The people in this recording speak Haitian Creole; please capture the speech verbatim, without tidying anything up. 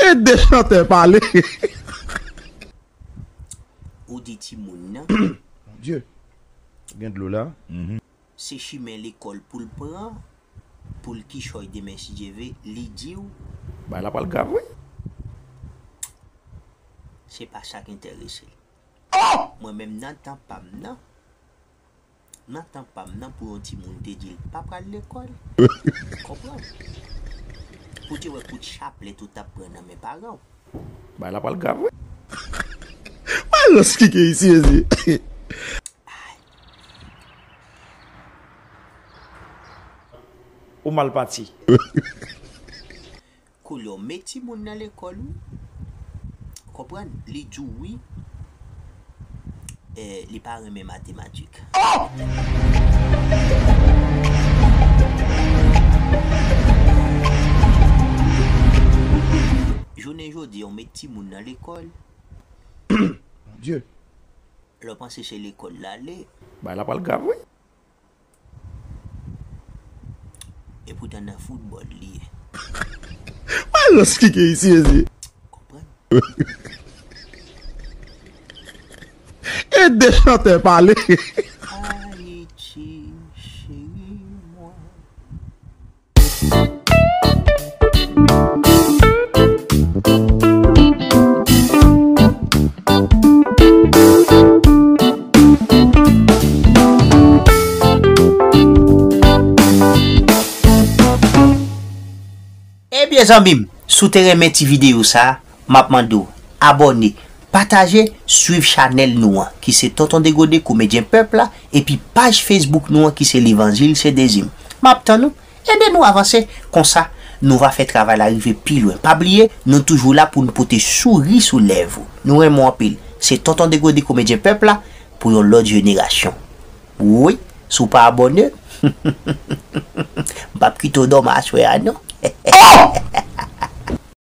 Ede chantè pale. Ou di timoun nan. Mon Dieu. Gen dlo la. Se chimen lekòl pou l pran, pou l kichòy demen si Dye ve, li di w. Bagay la pral grav, wi. Se pa sa k enterese l. Mwen menm nan tan pa m nan, nan tan pa m nan pou yon timoun te di l pa pral lekòl. Konprann? Pou te wè kout chaplèt ou t ap pran nan men paran w. Bagay la pral grav, wi. Malòs ki gen isi, mezi. Ou mal pati. Koulye w met timoun nan lekòl, wi. Konprann? Li di w wi. Eh, li pa renmen matematik. Jounen jodi a, w met timoun nan lekòl. Mon Dieu. Lè w panse se lekòl l ale. Bagay la pral grav, wi. Epoutan nan foutbòl li ye. Malòs ki gen isi, mezi. Konprann? Ede chantè pale. Ayiti, cheri mwen. Ebyen zanmi m, si w te renmen ti videyo sa, m ap mande w abòne, pataje, swiv chanèl nou an ki se Tonton Degode Komedyen Pèp la, epi paj Facebook nou an ki se Levanjil se Dezi m. M ap tann ou. Ede nou avanse, konsa nou va fè travay la rive pi lwen. Pa bliye, nou toujou la pou n pote souri sou lèv ou. Nou renmen w anpil. Se Tonton Degode Komedyen Pèp la pou yon lòt jenerasyon. Wi, si w pa abòne, m p ap kite w dòmi aswè a non.